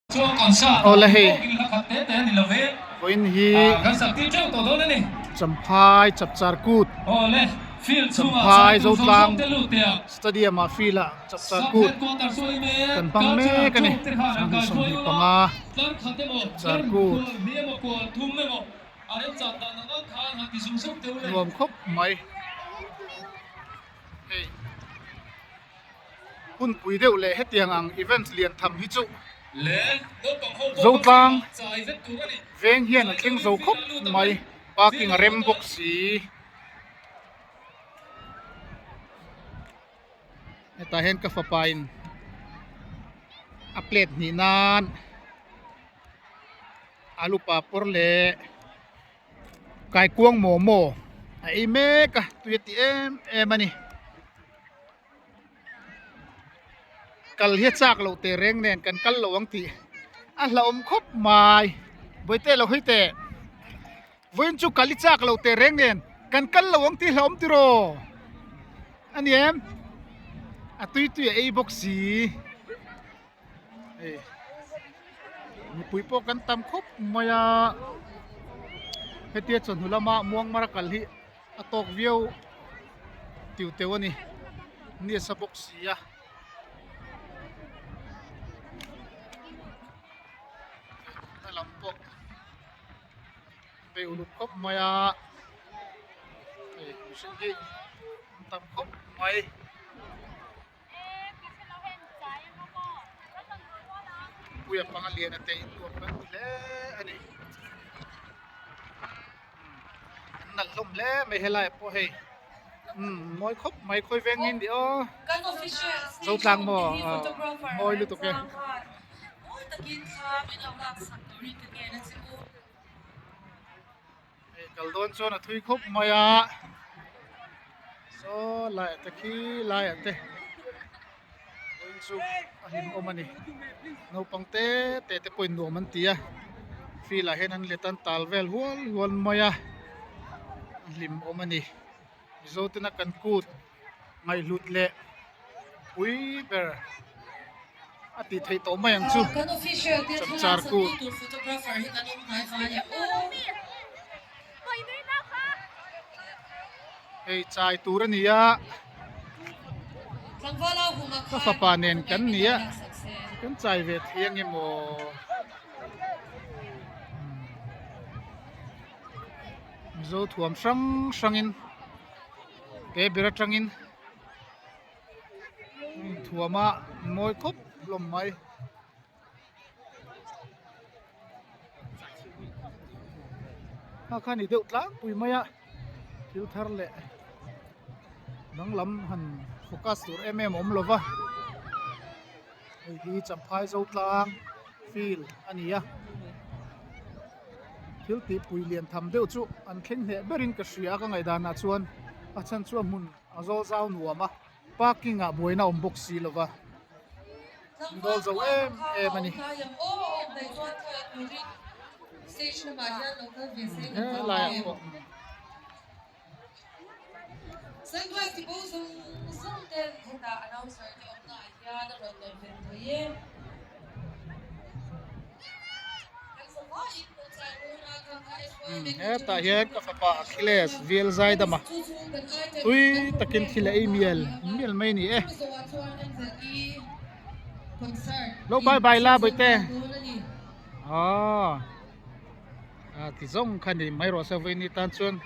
Awle hei vawiin hi Champhai Chapchar Kut Champhai Zotlang Stadium ah field ah Chapchar Kut kan hmang mek a ni 25 Chapchar Kut nuam khawp mai hei. Hunpui deuh leh hetiang ang event lian tham hi chu Zotlang veng hian a thleng zo khawp mai, parking a rem bawk si. Hetah hian ka fapa in a plate hnih nan alu papawr leh kaikuang momo a ei mek a tui a ti em em a ni. Kal hi a chak loh teh reng nen kan kal lo ang tih a hlauhawm khawp mai bawihte lo hawi teh vawiin chu kal i chak loh teh reng nen kan kal lo ang tih hlauhawm tiraw a ni em a tui tui a ei bawk si hei mipui pawh kan tam khawp mai a hetia chawhnu lama muangmar a kal hi. A tawk viau tiu teuh a ni ni a sa bawk si a. A lam pawh bei uluk khawp mai a hei mihring hi an tam khawp mai. Puia panga lian a te in nuam kan ti hle a ni. An nalh hlawm hle mai helai ah pawh hei umm mawi khawp mai khawi veng in tih aw Zotlang maw aw mawi lutuk e. Hei kal dawn chuan a thui khawp mai a saw laiah te khi laiah te vawiin chu a hlim awm a ni naupang te te te pawhin nuam an ti a field ah hian an let an tal vel hual hual mai a a hlim awm a ni mizo tena kan kut ngaihhlut leh pui ber a tih theih tawh mai ang chu chapchar kut. Hei chai tur a ni a ka fapa nen kan ni a kan chai ve thei ang emaw Mizo thuam hrang hrangin He ber atangin thuam a mawi khawp hlawm mai. Kha kha ni deuh tlangpui mai a thil thar leh danglam han focus tur em em a awm lo va hei hi champhai zo tlang field a ni a. Thil tihpui lian tham deuh chu an thleng hneh berin ka hria a ka ngaihdanah chuan a chhan chu a hmun a zawl zau nuam a parking ah buaina a awm bawk si lova an dawl zo em em a ni. Helai ah pawh. Hetah hian ka fapa Achilles vel zaidama tui takin thil a ei mial mial mai a ni e. Lo bye bye la bawihte. Aw. A ti zawng kha ni mai rawh se vawiin ni tan chuan.